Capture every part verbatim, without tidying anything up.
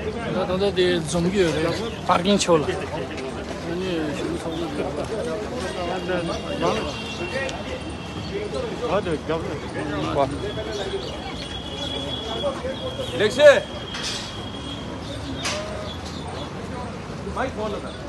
ད་ད་ལྟ་དེ་འཛོམས་ཀྱི་ཡོད་རེད། པར་ཀིང་ཕྱོགས་ལ། ཨ་ནི་གཞོན་ནུ་ཚོགས་གཙོ་དེ་ལེགས་བཤད། མའི་ཁོ་ལ་ད།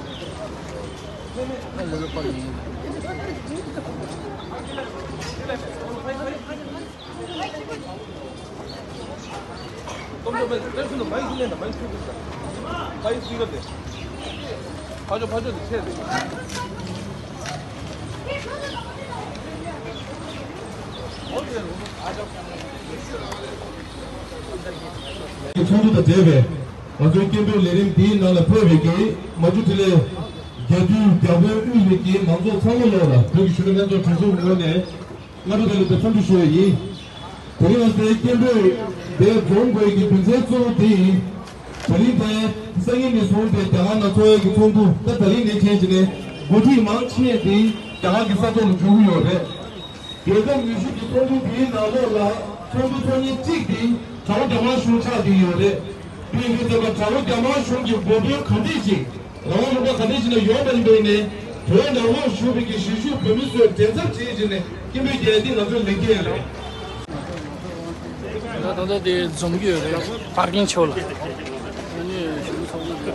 ཚོགས་འདུ་དང་འབྲེལ་བའི་ང་ཚོའི་སྐད་འབོད་ལས་རིམ་འདིའི་ནང་ལ་ཕེབས་པའི་གི་མ་ཇུ་ཐི་ལེ་རྒྱལ་དུས་རྒྱལ་པོའི་དབུས་ལས་ཀྱི་མང་ཚོགས་ཚང་མ་ལོག་ལ་བོད་ཀྱི་གཞོན་ནུ་ལྷན་ཚོགས་གྲོས་ཚོགས་ངོས་ནས། སྔ་དྲོ་བདེ་ལེགས་དང་འཚམས་འདྲི་ཞུ་ཡ་ཡིན། དེ་རིང་ང་ཚོའི་སྐད་འབོད་འདིར་འཛོམས་དགོས་ཀྱི་རྒྱུ་མཚན་གཙོ་བོ་དེ་ཡིན། ད་རིང་ད་སང་ཉིན་ནས་བཟུང་སྟེ་རྒྱ་གར་ནང་འཚོགས་ཡ་གི་ཚོགས་འདུ་ད་ད་རིང་ནས་བྱས་བྱས་ནས་འགོ་ཁྲིད་མང་ཆེ་དེ་རྒྱ་གར་གྱི་ས་ཐོག་ལ་འབྱོར་གྱི་ཡོད་རེད། རྒྱལ་ཁབ་ཉི་ཤུ་གི་ཚོགས་འདུ་དེའི་ནང་ལོགས་ལ་ཚོགས་འདུ་ཚོགས་ཉིན་གཅིག་དེ་དྲ་བ་རྒྱ་དམར་གཞུང་ཆགས་བསྡད་ཡོད་རེད། དེ་ཡིན་དུས་ད་དྲ་བ་རྒྱ་དམར་གཞུང་གི་འབོད་སྐུལ་ག་འདྲས་ཤིག་རང་དབང་ལུང་པ་ག་འདྲ་ཞིག་ན་ཡོང་བ་ཡིན་པས་ནས་བོད་ནང་ལོགས་བཞུགས་པའི་གི་གཞིས་བཞུགས་བོད་མི་ཚོས་མགྲིན་ཚབ་བྱེད་བཞིན་ནས་སྐད་འབོད་རྒྱག་ཡ་འདི་ང་ཚོའི་ལས་འགན་རེད། ད་ད་ལྟ་དེ་འཛོམས་ཀྱི་ཡོད་རེད། པར་ཀིང་ཕྱོགས་ལ། ཨ་ནི་གཞོན་ནུ་ཚོགས་གཙོ་དེ་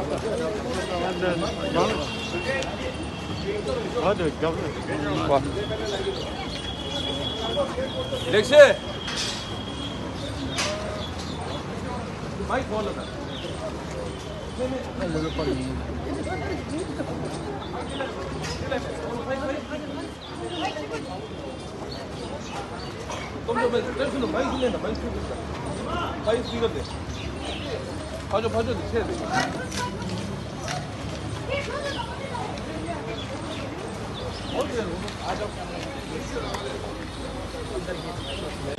ལེགས་བཤད། མའི་ཁོ་ལ་ད།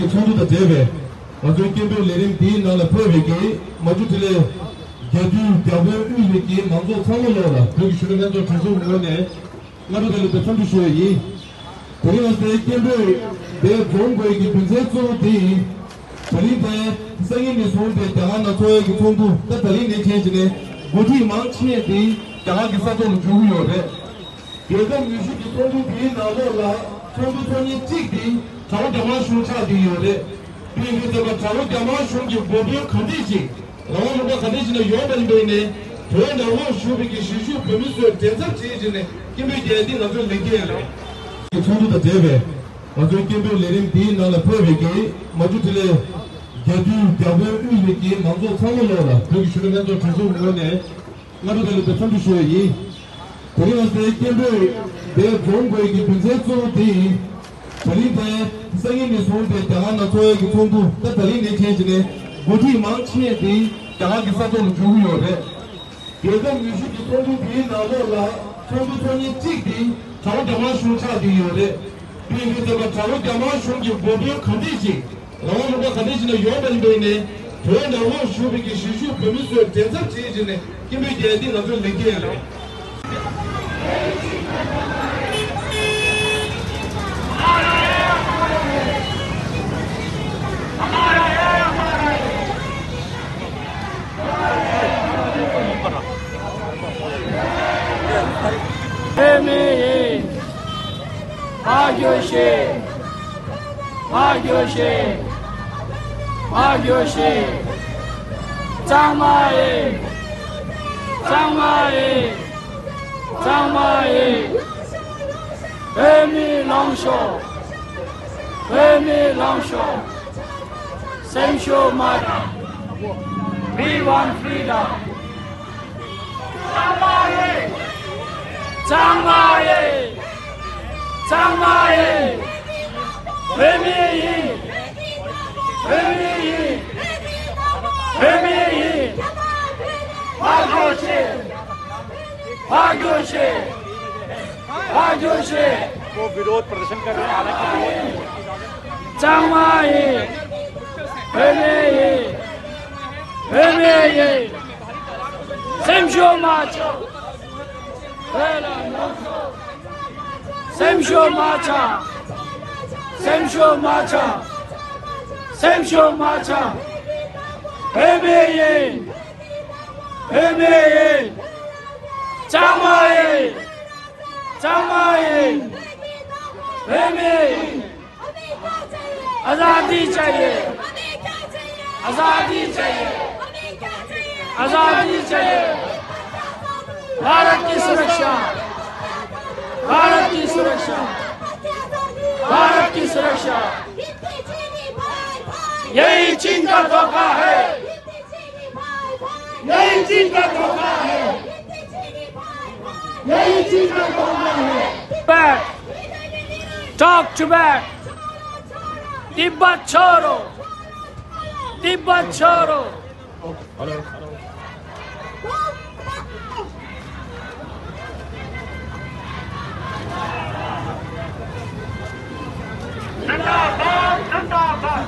ཚོགས་འདུ་དང་འབྲེལ་བའི་ང་ཚོའི་སྐད་འབོད་ལས་རིམ་འདིའི་ནང་ལ་ཕེབས་པའི་གི་མ་ཇུ་ཐི་ལེ་རྒྱལ་དུས་རྒྱལ་པོའི་དབུས་ལས་ཀྱི་མང་ཚོགས་ཚང་མ་ལོག་ལ་བོད་ཀྱི་གཞོན་ནུ་ལྷན་ཚོགས་གྲོས་ཚོགས་ངོས་ནས་སྔ་དྲོ་བདེ་ལེགས་དང་འཚམས་འདྲི་ཞུ་ཡ་ཡིན། དེ་རིང་ང་ཚོའི་སྐད་འབོད་འདིར་འཛོམས་དགོས་ཀྱི་རྒྱུ་མཚན་གཙོ་བོ་དེ་ཡིན། ད་རིང་ད་སང་ཉིན་ནས་བཟུང་སྟེ་རྒྱ་གར་ནང་འཚོགས་ཡ་གི་ཚོགས་འདུ་ད་ད་རིང་ནས་བྱས་བྱས་ནས་འགོ་ཁྲིད་མང་ཆེ་དེ་རྒྱ་གར་གྱི་ས་ཐོག་ལ་འབྱོར་གྱི་ཡོད་རེད། རྒྱལ་ཁབ་ཉི་ཤུ་གི་ཚོགས་འདུ་དེའི་ནང་ལོགས་ལ་ཚོགས་འདུ་ཚོགས་ཉིན་གཅིག་དེ་དྲ་བ་རྒྱ་དམར་གཞུང་ཆགས་བསྡད་ཡོད་རེད། དེ་ཡིན་དུས་ད་དྲ་བ་རྒྱ་དམར་གཞུང་གི་འབོད་སྐུལ་ག་འདྲས་ཤིག་རང་དབང་ལུང་པ་ག་འདྲས་ཤིག་ན་ཡོང་བ་ཡིན་པས་ནས་བོད་ནང་ལོགས་བཞུགས་པའི་གི་གཞིས་བཞུགས་བོད་མི་ཚོས་མགྲིན་ཚབ་བྱེད་བྱས་ནས་སྐད་འབོད་རྒྱག་ཡ་འདི་ང་ཚོའི་ལས་འགན་རེད། ཚོགས་འདུ་དང་འབྲེལ་བའི་ང་ཚོའི་སྐད་འབོད་ལས་རིམ་འདིའི་ནང་ལ་ཕེབས་པའི་གི་མ་ཇུ་ཐི་ལེ་རྒྱལ་དུས་རྒྱལ་པོའི་དབུས་ལས་ཀྱི་མང་ཚོགས་ཚང་མ་ལོག་ལ་བོད་ཀྱི་གཞོན་ནུ་ལྷན་ཚོགས་གྲོས་ཚོགས་ངོས་ནས། སྔ་དྲོ་བདེ་ལེགས་དང་འཚམས་འདྲི་ཞུ་ཡ་ཡིན། དེ་རིང་ང་ཚོའི་སྐད་འབོད་འདིར་འཛོམས་དགོས་ཀྱི་རྒྱུ་མཚན་གཙོ་བོ་དེ་ཡིན། ད་རིང་ད་སང་ཉིན་ནས་བཟུང་སྟེ་རྒྱ་གར་ནང་འཚོགས་ཡ་གི་ཚོགས་འདུ་ད་ད་རིང་ནས་བྱས་བྱས་ནས་འགོ་ཁྲིད་མང་ཆེ་དེ་རྒྱ་གར་གྱི་ས་ཐོག་ལ་འབྱོར་གྱི་ཡོད་རེད། རྒྱལ་ཁབ་ཉི་ཤུ་གི་ཚོགས་འདུ་དེའི་ནང་ལོགས་ལ་ཚོགས་འདུ་ཚོགས་ཉིན་གཅིག་དེ་དྲ་བ་རྒྱ་དམར་གཞུང་ཆགས་བསྡད་ཡོད་རེད། དེ་ཡིན་དུས་ད་དྲ་བ་རྒྱ་དམར་གཞུང་གི་འབོད་སྐུལ་ག་འདྲས་ཤིག་རང་དབང་ལུང་པ་ག་འདྲས་ཤིག་ན་ཡོང་བ་ཡིན་པས་ནས་བོད་ནང་ལོགས་བཞུགས་པའི་གི་གཞིས་བཞུགས་བོད་མི་ཚོས་མགྲིན་ཚབ་བྱེད་བྱས་ནས་སྐད་འབོད་རྒྱག་ཡ་འདི་ང་ཚོའི་ལས་འགན་རེད། བོད་མི་ཡིན། ཕར་རྒྱུགས་ཤིག་ཕར་རྒྱུགས་ཤིག་ཕར་རྒྱུགས་ཤིག་གཙང་མ་ཡིན། གཙང་མ་ཡིན། གཙང་མ་ཡིན། བོད་མི་ལངས་ཤོག་བོད་མི་ལངས་ཤོག་སེམས་ཤུགས་མ་ཆག We want freedom. གཙང་མ་ཡིན། གཙང་མ་ཡིན། བོད་མི་ཡིན། བོད་མི་ཡིན། བོད་མི་ཡིན། ཕར་རྒྱུགས་ཤིག་ཕར་རྒྱུགས་ཤིག་ཕར་རྒྱུགས་ཤིག वो विरोध प्रदर्शन कर रहे हैं, हालांकि གཙང་མ་ཡིན། བོད་མི་ཡིན། བོད་མི་ཡིན། སེམས་ཤུགས་མ་ཆག་བོད་ལ་ནོར། སེམས་ཤུགས་མ་ཆག་སེམས་ཤུགས་མ་ཆག་སེམས་ཤུགས་མ་ཆག་བོད་མི་ཡིན། བོད་མི་ཡིན། གཙང་མ་ཡིན། གཙང་མ་ཡིན། བོད་མི་ཡིན། आजादी चाहिए। आजादी चाहिए। आजादी चाहिए। भारत की सुरक्षा। भारत की सुरक्षा। भारत की सुरक्षा। यही चीन का धोखा है। यही चीन का धोखा है। यही चीन का धोखा है। Tibet. Talk Tibet. तिब्बत छोड़ो। तिब्बत छोड़ो। ठंडा बाग, ठंडा बाग।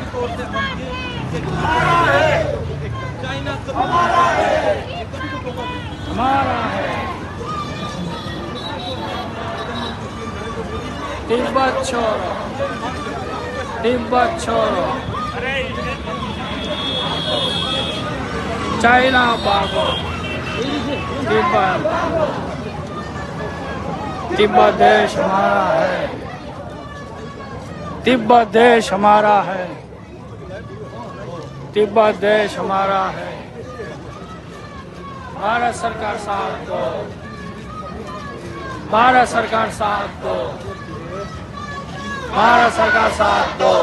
हमारा है। चाइना हमारा है। हमारा है। तिब्बत छोड़ो। तिब्बत छोड़ो। चाइना भागो। तिब्बत। तिब्बत देश हमारा है। तिब्बत देश हमारा है। तिब्बत देश हमारा है। भारत सरकार साथ दो। भारत सरकार साथ दो। भारत सरकार साथ दो।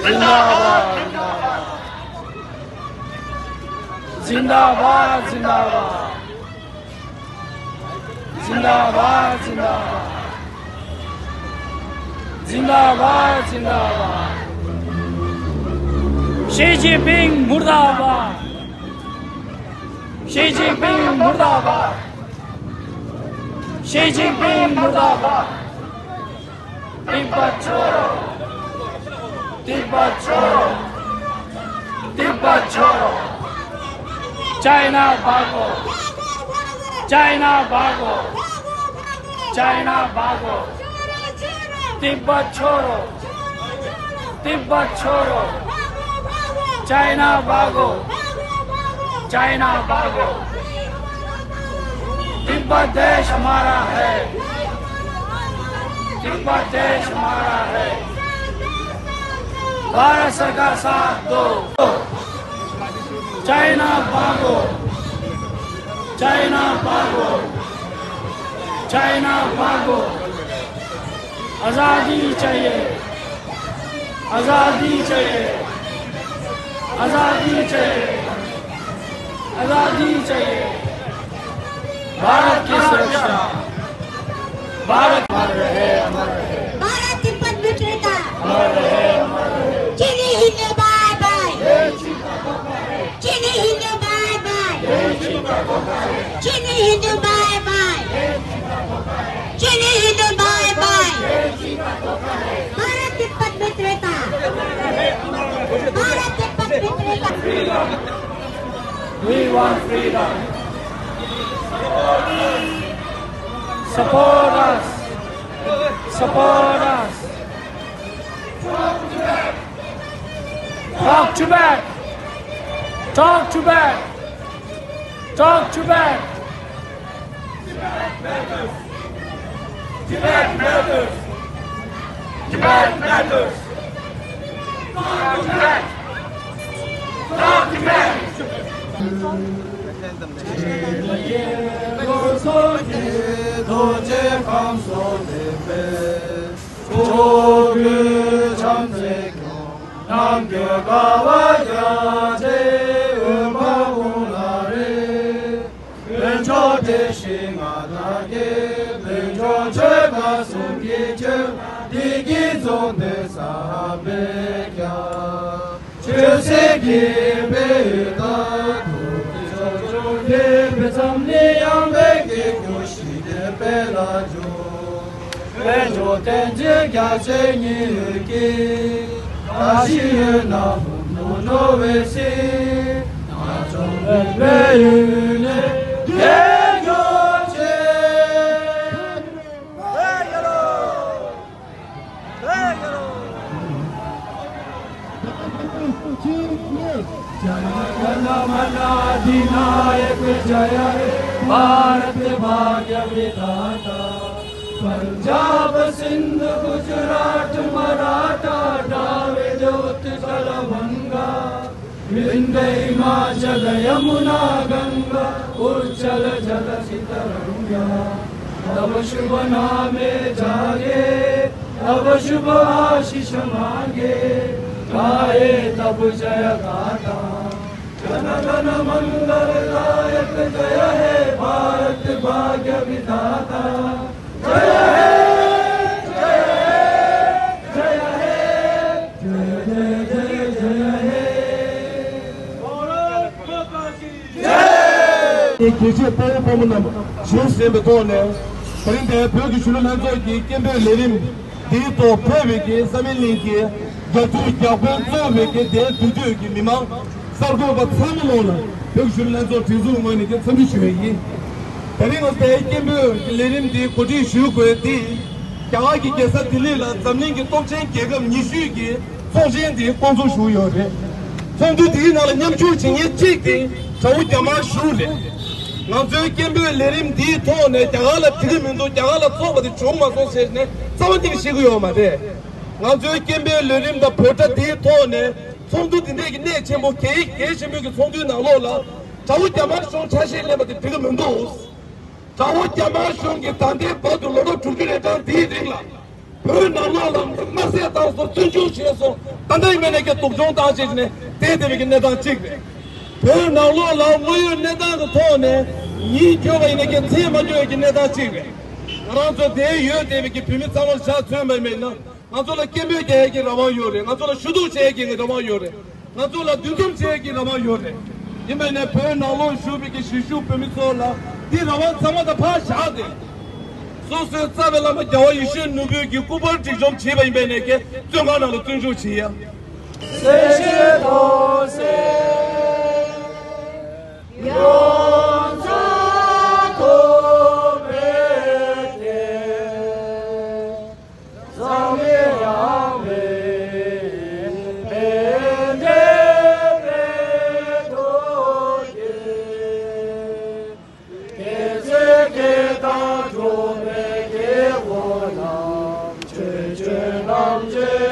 जिंदाबाद, जिंदाबाद। जिंदाबाद, जिंदाबाद। जिंदाबाद, जिंदाबाद। जिंदाबाद, जिंदाबाद। शी जिनपिंग मुर्दाबाद। शी जिनपिंग मुर्दाबाद। शी जिनपिंग मुर्दाबाद। तिब्बत छोड़ो। तिब्बत छोड़ो। तिब्बत छोड़ो। चाइना भागो। चाइना भागो। चाइना भागो। तिब्बत छोड़ो। तिब्बत छोड़ो। चाइना भागो। चाइना भागो। तिब्बत देश हमारा है। तिब्बत देश हमारा है। भारत सरकार साथ दो। चाइना भागो। चाइना भागो। चाइना भागो। आजादी चाहिए। आजादी चाहिए। आजादी चाहिए। आजादी चाहिए। भारत की सुरक्षा। भारत अमर रहे, अमर रहे। भारत तिब्बत मित्रता। अमर रहे, अमर रहे। चीनी हिंदू बाय बाय। चीनी हिंदू बाय बाय। चीनी हिंदू बाय बाय। चीनी हिंदू बाय बाय। भारत तिब्बत मित्रता। भारत तिब्बत मित्रता। We want freedom. Support us. Support us. Talk Tibet. Talk Tibet. Talk Tibet. Tibet matters. Tibet matters. Talk Tibet. Talk Tibet. ནམ་རྒྱུན་དགའ་བ་རྒྱ་ཆེ་འོད་འབར་གུང་ལ་རེ། དཔལ་འབྱོར་བཀྲ་ཤིས་ང་དང་གི། དཔལ་འབྱོར་ཆོས་དགའ་གསུམ་གྱི་ཆོས། བདེ་སྐྱིད་འཛོམས་པའི་ས་བོན་རྒྱ། ཆོས་སྲིད་ཀྱི་དཔལ་ཡོན་དང་། ཐུགས་ཀྱི་ཕྱོགས་བཅུ་འདས་པའི་མཚམས་ནས་ཡངས་པའི་གི་སྐྱོ་ཤིས་དེ་སྤེལ་ལ་འཇུག་དཔལ་འབྱོར་བསྟན་འཛིན་རྒྱ་ཆེ་ཉི་འོད་ཀྱིས། བཀྲ་ཤིས་འོད་སྣང་ལྷུན་དུ་འགྲོ་བའི་ཚེ། ནག་ཚོམ་བུད་མེད་ཡུལ་ནས་རྒྱལ་གྱུར་ཅིག जनगणमनाधिनायक जय हे भारत भाग्य विधाता। पंजाब सिंध गुजरात मराठा द्राविड उत्कल बंगा, विंध्य हिमाचल यमुना गंगा उच्छल जलधि तरंगा। तव शुभ नामे जागे, तव शुभ आशीष मागे, गाये तव जय गाथा। जनगणमंगलदायक जय हे भारत भाग्य विधाता। जय हे, जय हे, जय हे, जय जय जय जय हे। भारत माता की जय। རྒྱལ་གཅེས་དཔའ་བོ་དཔའ་མོ་རྣམས། གཞི་འཛིན་པའི་ཐོག་ནས། ད་རིང་འདིར་བོད་ཀྱི་གཞོན་ནུ་ལྷན་ཚོགས་ཀྱི་སྐད་འབོད་ལས་རིམ་འདིའི་ཐོག་ཕེབས་པའི་གི་ས་མིན་གླིང་གི་རྒྱ་མཚོའི་རྒྱ་དཔོན་གཙོས་པའི་གི་འདིར་འདུས་སྡོད་ཀྱི་མི་མང་གསར་འགོད་པ་ཚང་མ་ལོག་ལ་བོད་ཀྱི་གཞོན་ནུ་ལྷན་ཚོགས་སྒྲིག་འཛུགས་ངོས་ནས་ཀྱང་འཚམས་འདྲི་ཞུ་བ་ཡིན། ད་རིང་ང་ཚོ་འདིའི་སྐད་འབོད་ཀྱི་ལས་རིམ་འདི་གོ་སྒྲིག་ཞུ་དགོས་འདི། རྒྱ་གར་གྱི་རྒྱལ་ས་ལྡི་ལི་ལ་འཛམ་གླིང་གི་སྟོབས་ཆེན་རྒྱལ་ཁབ་ཉི་ཤུ་གི་ཚོགས་ཆེན་དེ་བསྐོང་ཚོགས་ཞུ་ཡོད་རེད། ཚོགས་འདུ་དེའི་ནང་ལ་མཉམ་ཞུགས་བྱེད་མཁན་གཅིག་དེ་དགྲ་བོ་རྒྱ་དམར་གཞུང་རེད། ང་ཚོའི་སྐད་འབོད་ལས་རིམ་འདིའི་ཐོག་ནས་རྒྱ་གར་ལ་འགྲིག་གི་མི་འདུག་རྒྱ་གར་ལ་ཚོགས་པ་དེ་བྱུང་མ་སོང་ཟེར་ནས་རྩ་བ་ཉིད་ནས་བཤད་ཀྱི་ཡོད་མ་རེད། ང་ཚོའི་སྐད་འབོད་ལས་རིམ་དང་འབོད་སྒྲ་འདིའི་ཐོག་ནས་ཚོགས་འདུ་འདི་འདྲས་ཀྱི་གནད་ཆེན་པོ་གལ་གལ་ཆེན་པོའི་གི་ཚོགས་འདུའི་ནང་ལོགས་ལ་དགྲ་བོ་རྒྱ་དམར་གཞུང་ཆ་ཤས་ལེན་པ་དེ་འགྲིག་གི་མི་འདུག་དགྲ་བོ་རྒྱ་དམར་གཞུང་གིས་ད་ལྟའི་བར་དུ་ལོ་ངོ་དྲུག་ཅུ་རེ་གྲངས་འདིའི་རིང་ལ་བོད་ནང་ལོགས་ལ་མི་དམར་གསོད་བཏང་སོང་། བཙོན་འཇུག་བྱས་སོང་། ད་ལྟ་ཡིན་པ་ནས་ཀྱང་སྡུག་སྦྱོང་བཏང་བྱས་ནས་བསྡད་བསྡད་པའི་གི་གནས་སྟངས་གཅིག་རེད། བོད་ནང་ལོགས་ལ་དངོས་ཡོད་གནས་སྟངས་ཀྱི་ཐོག་ནས་ཉིན་འཁྱོལ་བ་ཡིན་ན་ཀྱང་མཚན་མ་འཁྱོལ་བའི་གི་གནས་སྟངས་གཅིག་རེད། ང་རང་ཚོ་དེ་ཡོད་བསྡད་པའི་གི་བོད་མི་ཚང་མར་ཕྱག་མཚོན་པ་ཡིན་ན། ང་ཚོ་ལ་སྐད་འབོད་རྒྱག་ཡས་ཀྱི་རང་དབང་ཡོད་རེད། ང་ཚོ་ལ་ཞུ་གཏུག་བྱེད་ཡས་ཀྱི་རང་དབང་ཡོད་རེད། ང་ཚོ་ལ་འདུ་འཛོམས་བྱེད་ཡས་ཀྱི་རང་དབང་ཡོད་རེད། ཡིན་པ་ནས་བོད་ནང་ལོགས་བཞུགས་པའི་གི་གཞིས་བཞུགས་བོད་མི་ཚོ་ལ་འདི་རང་དབང་ཚང་མ་ད་ཕར་བཞག་སྟེ། སོ་སོའི་རྩ་བའི་བླ་མ་རྒྱལ་བ་ཡིད་བཞིན་ནོར་བུའི་གི་སྐུ་པར་སྒྲིག་སྦྱོར་བྱས་པ་ཡིན་པ་ནས་ཀྱི་བཙོན་ཁང་ནང་ལ་བཙོན་འཇུག་བྱེད་ཡ། སེར་བྱེས་ཐོག་སེར། ཡོངས་རྫོགས་ཐོབ་པའི་དེ།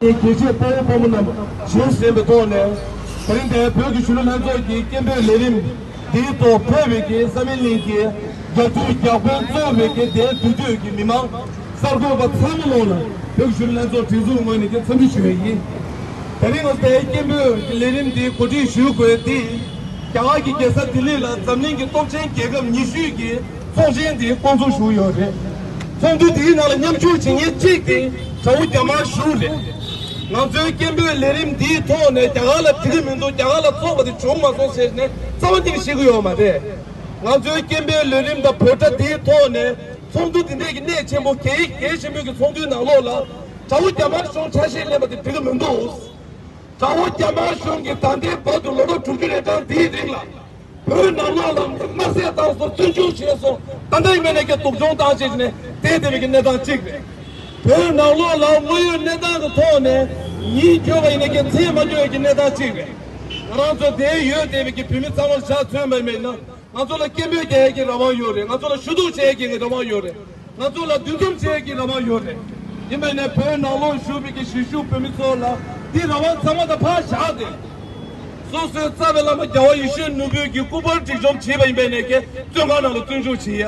རྒྱལ་གཅེས་དཔའ་བོ་དཔའ་མོ་རྣམས་གཞི་འཛིན་པའི་ཐོག་ནས། ད་རིང་འདིར་བོད་ཀྱི་གཞོན་ནུ་ལྷན་ཚོགས་ཀྱི་སྐད་འབོད་ལས་རིམ་འདིའི་ཐོག་ཕེབས་པའི་གི་ས་མིན་གླིང་གི་རྒྱ་མཚོའི་རྒྱ་དཔོན་གཙོས་པའི་གི་འདིར་འདུས་སྡོད་ཀྱི་མི་མང་གསར་འགོད་པ་ཚང་མ་ལོག་ལ་བོད་ཀྱི་གཞོན་ནུ་ལྷན་ཚོགས་སྒྲིག་འཛུགས་ངོས་ནས་ཀྱང་འཚམས་འདྲི་ཞུ་བ་ཡིན། ད་རིང་ང་ཚོ་འདིའི་སྐད་འབོད་ཀྱི་ལས་རིམ་འདི་གོ་སྒྲིག་ཞུ་དགོས་འདི། རྒྱ་གར་གྱི་རྒྱལ་ས་ལྡི་ལི་ལ་འཛམ་གླིང་གི་སྟོབས་ཆེན་རྒྱལ་ཁབ་ཉི་ཤུ་གི་ཚོགས་ཆེན་འདི་བསྐོང་ཚོགས་ཞུ་ཡོད་རེད། ཚོགས་འདུ་འདིའི་ནང་ལ་མཉམ་ཞུགས་བྱེད་མཁན་གཅིག་དེ་དགྲ་བོ་རྒྱ་དམར་གཞུང་རེད། ང་ཚོའི་སྐད་འབོད་ལས་རིམ་འདིའི་ཐོག་ནས་རྒྱ་གར་ལ་འགྲིག་གི་མི་འདུག་རྒྱ་གར་ལ་ཚོགས་པ་དེ་བྱུང་མ་སོང་ཟེར་ནས་རྩ་བ་ཉིད་ནས་བཤད་ཀྱི་ཡོད་མ་རེད། ང་ཚོའི་སྐད་འབོད་ལས་རིམ་དང་འབོད་སྒྲ་འདིའི་ཐོག་ནས་ཚོགས་འདུ་འདི་འདྲས་ཀྱི་གནད་ཆེན་པོ་གལ་གལ་ཆེན་པོའི་གི་ཚོགས་འདུའི་ནང་ལོགས་ལ་དགྲ་བོ་རྒྱ་དམར་གཞུང་ཆ་ཤས་ལེན་པ་དེ་འགྲིག་གི་མི་འདུག་དགྲ་བོ་རྒྱ་དམར་གཞུང་གིས་ད་ལྟའི་བར་དུ་ལོ་ངོ་དྲུག་ཅུ་རེ་གྲངས་འདིའི་རིང་ལ་བོད་ནང་ལོགས་ལ་མི་དམར་གསོད་བཏང་སོང་། བཙོན་འཇུག་བྱས་སོང་། ད་ལྟ་ཡིན་པ་ནས་ཀྱང་སྡུག་སྦྱོང་བཏང་བྱས་ནས་བསྡད་བསྡད་པའི་གི་གནས་སྟངས་གཅིག་རེད། བོད་ནང་ལོགས་ལ་དངོས་ཡོད་གནས་སྟངས་ཀྱི་ཐོག་ནས་ཉིན་འཁྱོལ་བ་ཡིན་ན་ཀྱང་མཚན་མ་འཁྱོལ་བའི་གི་གནས་སྟངས་གཅིག་རེད། ང་རང་ཚོ་དེ་ཡོད་བསྡད་པའི་གི་བོད་མི་ཚང་མར་ཕྱག་མཚོན་པ་ཡིན་ན། ང་ཚོ་ལ་སྐད་འབོད་རྒྱག་ཡས་ཀྱི་རང་དབང་ཡོད་རེད། ང་ཚོ་ལ་ཞུ་གཏུག་བྱེད་ཡས་ཀྱི་རང་དབང་ཡོད་རེད། ང་ཚོ་ལ་འདུ་འཛོམས་བྱེད་ཡས་ཀྱི་རང་དབང་ཡོད་རེད། ཡིན་པ་ནས་བོད་ནང་ལོགས་བཞུགས་པའི་གི་གཞིས་བཞུགས་བོད་མི་ཚོ་ལ་འདི་རང་དབང་ཚང་མ་ད་ཕར་བཞག་སྟེ། སོ་སོའི་རྩ་བའི་བླ་མ་རྒྱལ་བ་ཡིད་བཞིན་ནོར་བུའི་གི་སྐུ་པར་སྒྲིག་སྦྱོར་བྱས་པ་ཡིན་པ་ནས་ཀྱི་བཙོན་ཁང་ནང་ལ་བཙོན་འཇུག་བྱེད་ཡ།